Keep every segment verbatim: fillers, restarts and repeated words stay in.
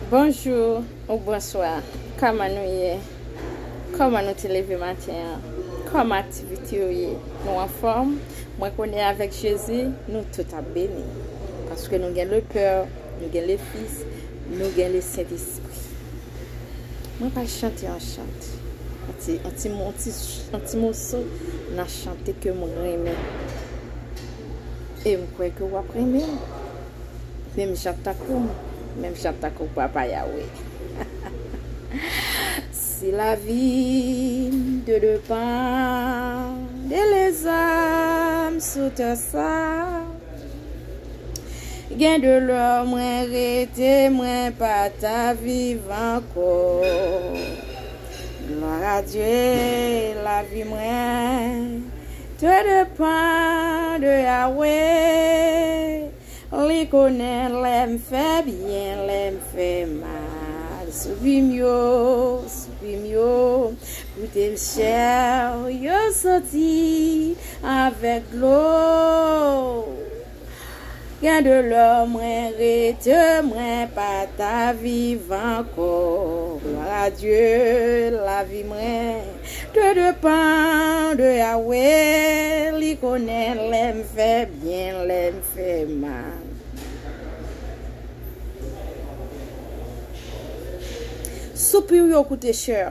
Bonjou ou bonswa. Kòman nou ye? Kòman nou te leve maten an? Kòman aktivite yo ye? Nou anfòm? Mwen konnen avèk Jezi, nou tout ap beni. Paske nou gen le Pè, nou gen le Fis, nou gen le Sentespri. Mwen pral chante yon chant. Yon ti, yon ti, yon ti, yon ti moso nan chante ke mwen renmen. E m kwè ke w ap renmen l. Menm jan tankou m, menm jan tankou Papa Yahweh. Si lavi m te depann de lezòm sou tè sa, gen de lè mwen rete, mwen pa ta viv ankò. Gloire à Dieu, lavi mwen te depann de Yahweh. Li konnen lè m fè byen, lè m fè mal. Soupi m yo, soupi m yo, goute m chè, yo soti avèk dlo. Gen de lè mwen rete, mwen pa ta viv ankò. Gloire à Dieu, lavi mwen te depann de Yahweh, li konnen lè m fè byen, lè m fè mal. Soupir yo koute chè,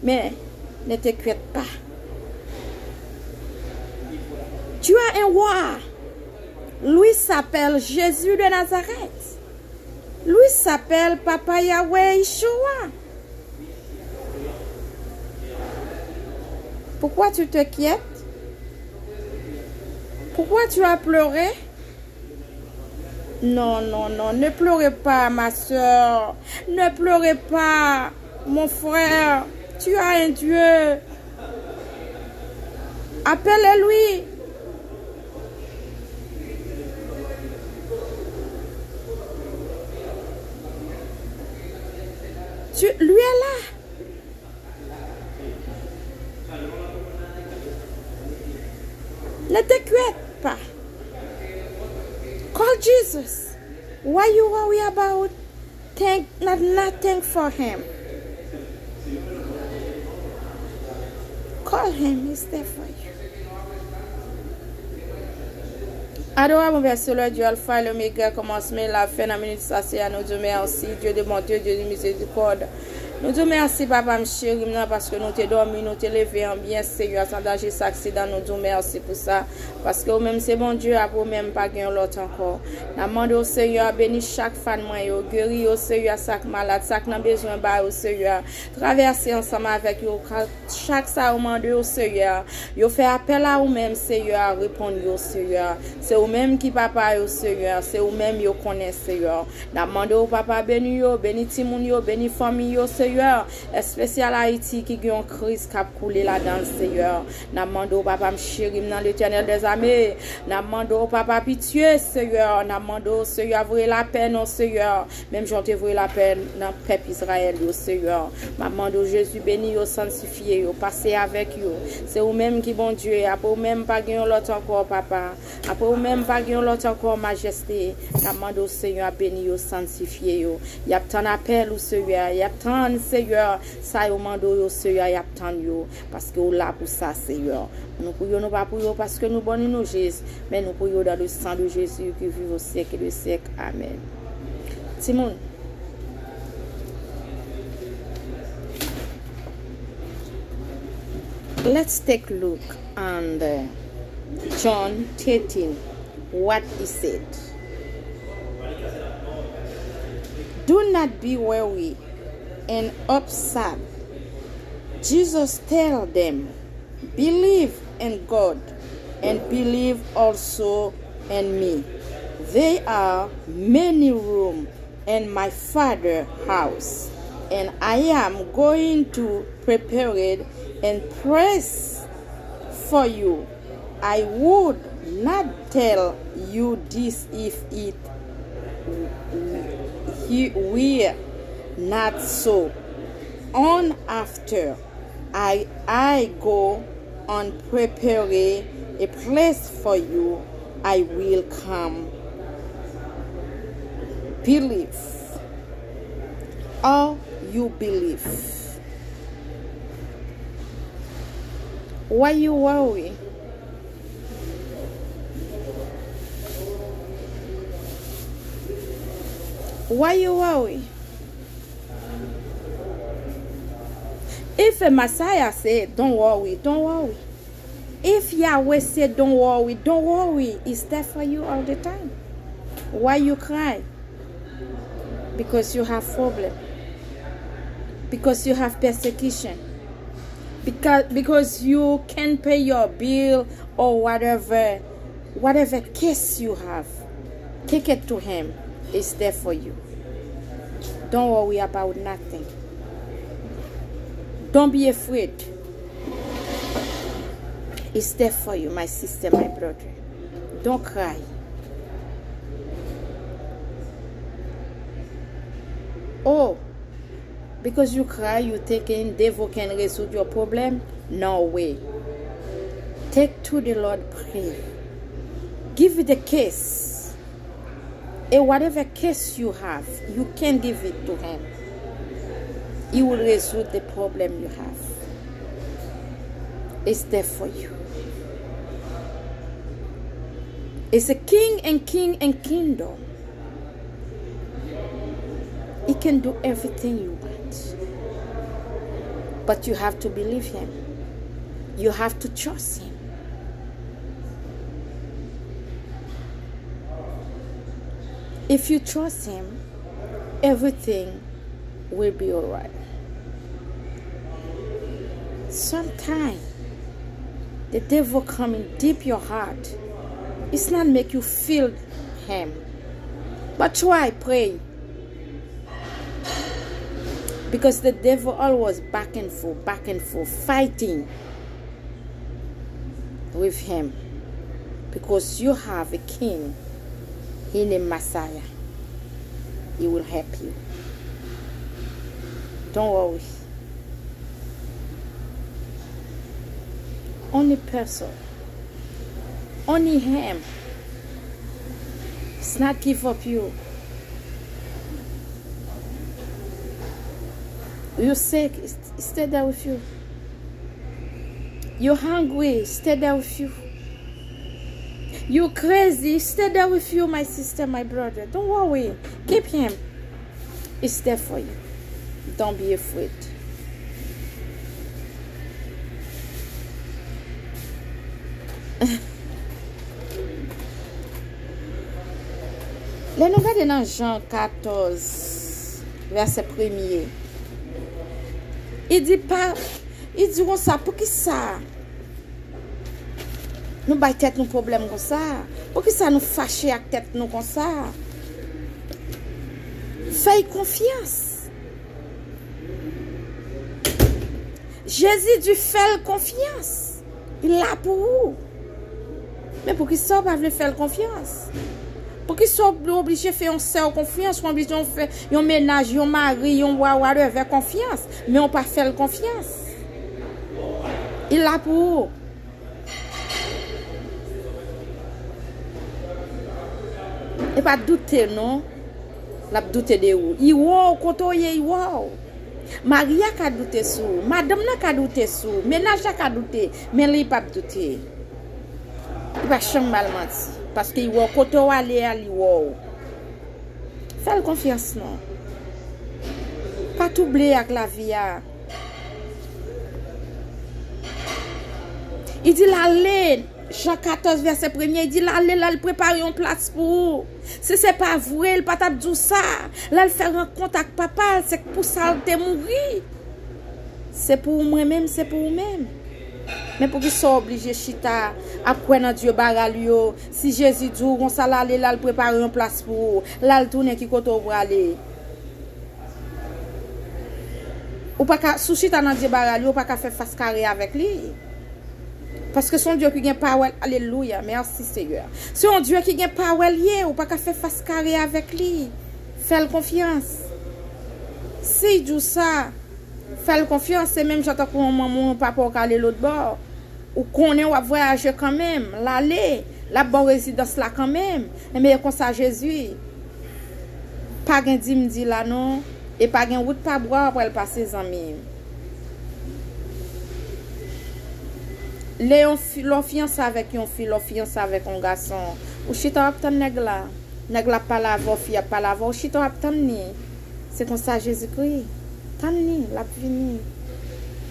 men ne t'inquiète pas. Tu as un roi. Lui s'appelle Jésus de Nazareth. Lui s'appelle Papa Yahweh Yeshua. Pourquoi tu t'inquiètes? Pourquoi tu as pleuré? Non, non, non, ne pleurez pas, ma sœur. Ne pleurez pas, mon frère. Tu as un Dieu. Appelez-lui. Tu, lui est là. Ne t'inquiète pas. Call Jesus. Why you worry about thing, not nothing for him? Call him, he's there for you. Adorable Père Céleste, Dieu Alpha et l'Oméga, kòmansman e lafen, nan minit sa se a, nou di w mèsi, Dieu de bonté, Dieu de miséricorde. Nou di w mèsi, papa m cheri m nan, paske nou te dòmi, nou te leve an byen, Seyè, san danje, san aksidan, nou di w mèsi pou sa. Paske ou menm se Bondye, apre ou menm pa gen yon lòt ankò. N ap mande w, Seyè, beni chak fan mwen yo, geri yo, Seyè, sa k malad, sa k nan bezwen, ba yo, Seyè. Travèse ansanm avèk yo, ka-, chak sa yo mande w, Seyè. Yo fè apèl a ou menm, Seyè, reponn yo, Seyè. Se ou menm ki papa yo, Seyè. Se ou menm yo konnen, Seyè. N ap mande w, papa, beni yo, beni timoun yo, beni fanmi yo, Seyè. Espesyal Ayiti ki gen yon kriz k ap koule ladan l, Seyè. N ap mande w, papa m cheri m nan, Letènèl dèzame. N ap mande w, papa, pitye, Seyè. N ap mande w, Seyè, voye lapè non, Seyè. Menm jan w te voye lapè nan pèp Izrayèl yo, Seyè. M ap mande w, Jezi, beni yo, santifye yo, pase avèk yo. Se ou menm ki Bondye, apre ou menm pa gen yon lòt ankò, papa. Apre ou menm pa gen yon lòt ankò, Majeste. N ap mande w, Seyè, beni yo, santifye yo. Y ap tann apèl ou, Seyè. Y ap tann, Seyè, sa yo mande w yo, Seyè, y ap tann yo. Paske ou la pou sa, Seyè. Nou pou yo, nou pa pou yo, paske nou bon e nou jis, men nou pou yo dans le sang de Jésus qui vit au siècle des siècles. Amèn. Timoun, let's take a look on the John thirteen, what he said. Do not be weary and upset. Jesus tell them, believe in God and believe also in me. There are many rooms in my Father's house, and I am going to prepare it and place for you. I would not tell you this if it were not so. On after I, I go and prepare a place for you, I will come. Believe. All you believe. Why you worry? Why you worry? If a Messiah say, "Don't worry, don't worry." If Yahweh say, "Don't worry, don't worry," it's there for you all the time. Why you cry? Because you have problem. Because you have persecution. Because, because you can't pay your bill or whatever, whatever case you have. Take it to him. It's there for you. Don't worry about nothing. Don't be afraid. It's there for you, my sister, my brother. Don't cry. Oh, because you cry, you thinking devil can resolve your problem? No way. Take to the Lord prayer. Give it a kiss. And whatever case you have, you can give it to him. He will resolve the problem you have. It's there for you. It's a king and king and kingdom. He can do everything you want. But you have to believe him. You have to trust him. If you trust him, everything will be alright. Sometimes the devil come in deep your heart. It's not make you feel him. But try pray. Because the devil always back and forth, back and forth, fighting with him. Because you have a king. He named Messiah. He will help you. Don't worry. Only person. Only him. It's not give up you. You sick, stay there with you. You hungry, stay there with you. You crazy, stay there with you, my sister, my brother. Don't worry. Keep him. It's there for you. Don't be afraid. Lè nou gade nan Jan katòz, vèsè premye, li di pa, li di konsa, poukisa nou bay tèt nou pwoblèm konsa? Poukisa nou fache ak tèt nou konsa? Fè l konfyans. Jezi di fè l konfyans. Li la pou ou. Men poukisa w pa vle fè l konfyans? Poukisa w oblije fè yon sè w konfyans, w oblije fè yon mennaj, yon mari, yon wa, whatever konfyans, men w pa fè l konfyans? Li la pou ou. E pa doute non. L ap doute de ou. Li wè w kote w ye, li wè w. Mari a ka doute sou ou. Madanm nan ka doute sou ou. Mennaj la ka doute. Men li p ap doute. Li pa janm ba l manti. Paske li wè w kote w ale a, li wè w. Fè l konfyans non. Pa twouble ak lavi a. Li di l ale, Jan katòz, vèsè premye, li di l ale, l al prepare yon plas pou ou. Si se pa vre, l pa t ap di w sa. L al fè rankont ak Papa l, se pou sa l te mouri. Se pou ou mwen menm, se pou ou menm. Men poukisa w oblije chita ap kwè nan dye baral yo? Si Jezi di w konsa, l ale, l al prepare yon plas pou ou, l al tounen, ki kote w prale? Ou pa ka, si w chita nan dye baral yo, ou pa ka fè fas kare avèk li. Paske se yon Dye ki gen pawòl. Alelouya. Mèsi, Seyè. Se yon Dye ki gen pawòl ye. Ou pa ka fè fas kare avèk li. Fè l konfyans. Si l di w sa, fè l konfyans. Se menm jan tankou yon manman, yon papa, w ka ale lòt bò. Ou konnen w ap vwayaje kanmenm. L ale. L ap ba w rezidans la kanmenm. Enben, e konsa Jezi. Pa gen di m di la non. E pa gen wout pa bwa w pral pase, zanmi. Lè yon fi, lè w fiyanse avèk yon fi, lè w fiyanse avèk yon gason, ou chita w ap tann nèg la. Nèg la ap pale avè w, fi a ap pale avè w, ou chita w ap tann li. Se konsa Jezikri. Tann li, l ap vini.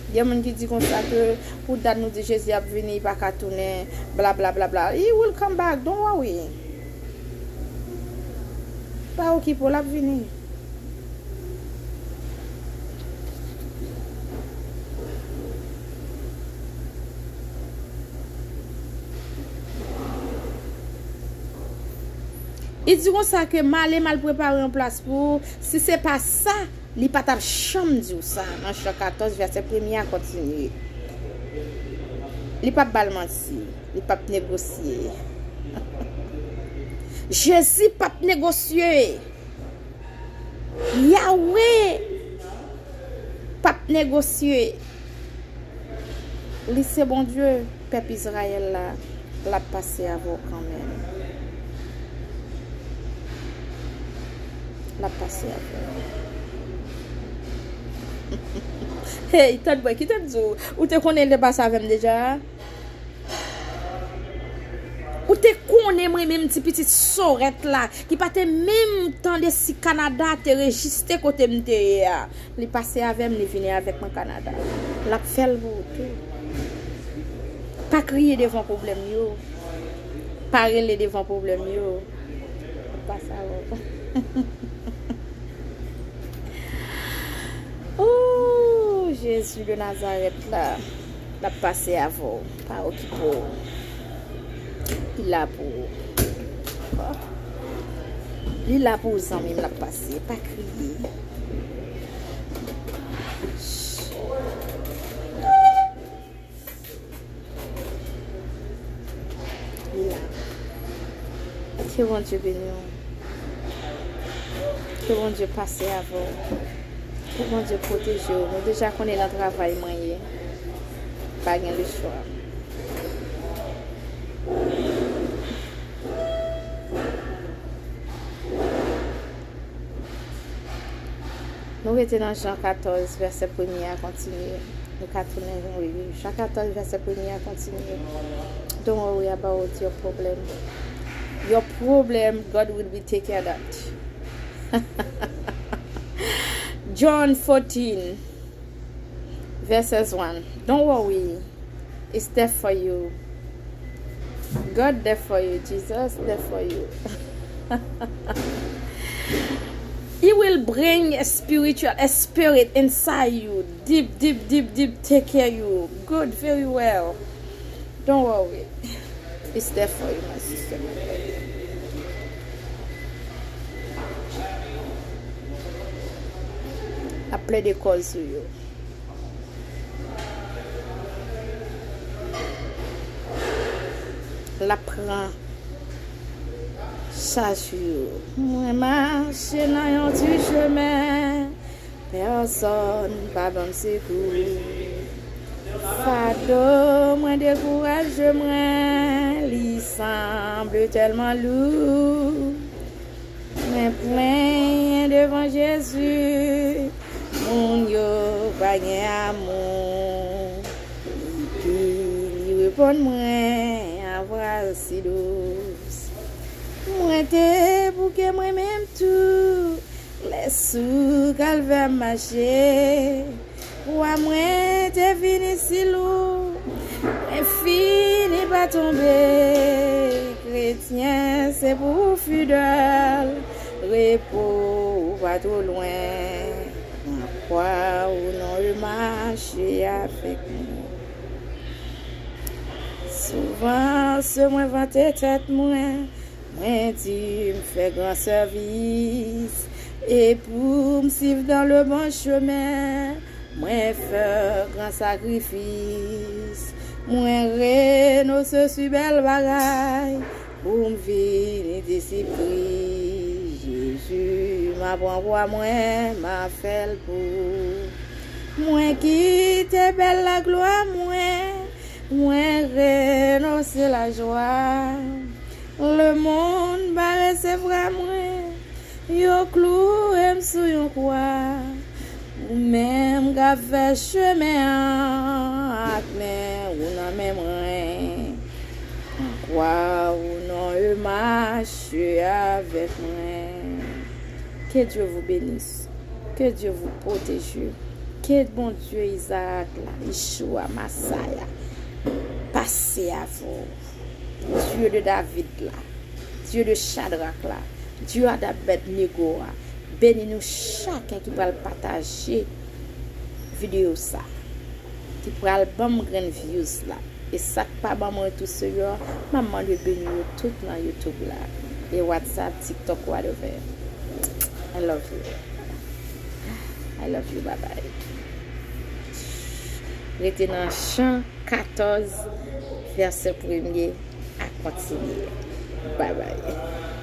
Gen moun ki di konsa ke pou dat nou di Jezi ap vini, li pa ka tounen, bla bla bla bla. He will come back, don't worry. Pa okipe w, l ap vini. Li di konsa ke m ale, m al prepare yon plas pou ou. Si se pa sa, li pa t ap janm di w sa. Nan Jan katòz, vèsè premye a kontinye. Li p ap ba l manti. Li p ap negosye. Jezi p ap negosye. Yawe p ap negosye. Li se Bondye pèp Izrayèl la. L ap pase avè w kanmenm. L ap pase avè w. Hey, tande mwen, kite m di w, ou te konnen l te pase avè m deja? Ou te konnen mwen menm ti pitit sorèt la, ki pa te menm tande si Kanada te rejiste kote m te ye a. Li pase avè m, li vini avèk mwen Kanada. L ap fè l pou ou tou. Pa kriye devan pwoblèm yo. Pa rele devan pwoblèm yo. Li pase avè w. Ooh, Jezi de Nazarèt la. L ap pase avè w. Pa okipe w. Li la pou ou. Li la pou ou, zanmi m, l ap pase. Pa kriye. Li la. Ke Bondye beni w. Ke Bondye pase avè w. Ke Bondye pwoteje w. Nou deja konnen nan travay mwen ye. Pa gen lechwa. Nou rete nan Jan katòz, vèsè premye a kontinye. Nou ka tounen, wi, wi. Jan katòz, vèsè premye a kontinye. Don't worry about your problem. Your problem, God will be take care of that. John fourteen, verses one. Don't worry. It's there for you. God there for you. Jesus there for you. He will bring a spiritual, a spirit inside you. Deep, deep, deep, deep. Take care you. Good, very well. Don't worry. It's there for you, my sister, my brother. L ap plede kòz sou yo. L ap pran chaj yo. Mwen mache nan yon ti chemen, pèsòn pa ban m sekou. Fado mwen, dekouraj mwen, li sanble tèlman lou. Mwen plenyen devan Jezi, moun yo pa gen amou. Epi li reponn mwen, avwa si dous. Mwen te bouke mwen menm tou, lè sou kalvè m mache. Wa mwen te vini si lou, mwen fini pa tonbe. Kretyen, se pou w fidèl, repo ou pa twò lwen. Nan kwa ou non, e mache avèk mwen. Souvan se mwen vante tèt mwen, mwen di m fè gran sèvis, e pou m swiv dans le bon chemen, mwen fè gran sakrifis. Mwen renonse sou bèl bagay pou m vini disip Kris. Jezi, m a pran kwa mwen, m a fè l pou ou. Mwen kite bèl laglwa mwen, mwen renonse lajwa. Lemonn pa resevwa mwen, yo kloure m sou yon kwa. Men m ka fè chemen an ak men ou nan men mwen. An kwa ou non e mache avèk mwen. Que Dieu vous bénisse. Que Dieu vous protège. Que Bondye Izarak la, Yeshua, Masaya, pase avè w. Dye de David la, Dye de Chadrak la, Dye de Abednego a, beni nou chaken ki pral pataje videyo sa, ki pral ban m grenn views la. E sa k pa ban mwen tou seyò, m ap mande w beni yo tout nan YouTube la. E WhatsApp, TikTok, whatever. I love you. I love you, bye bye. Rete nan Chan katòz, vèsè premye a kontinye. Bye bye.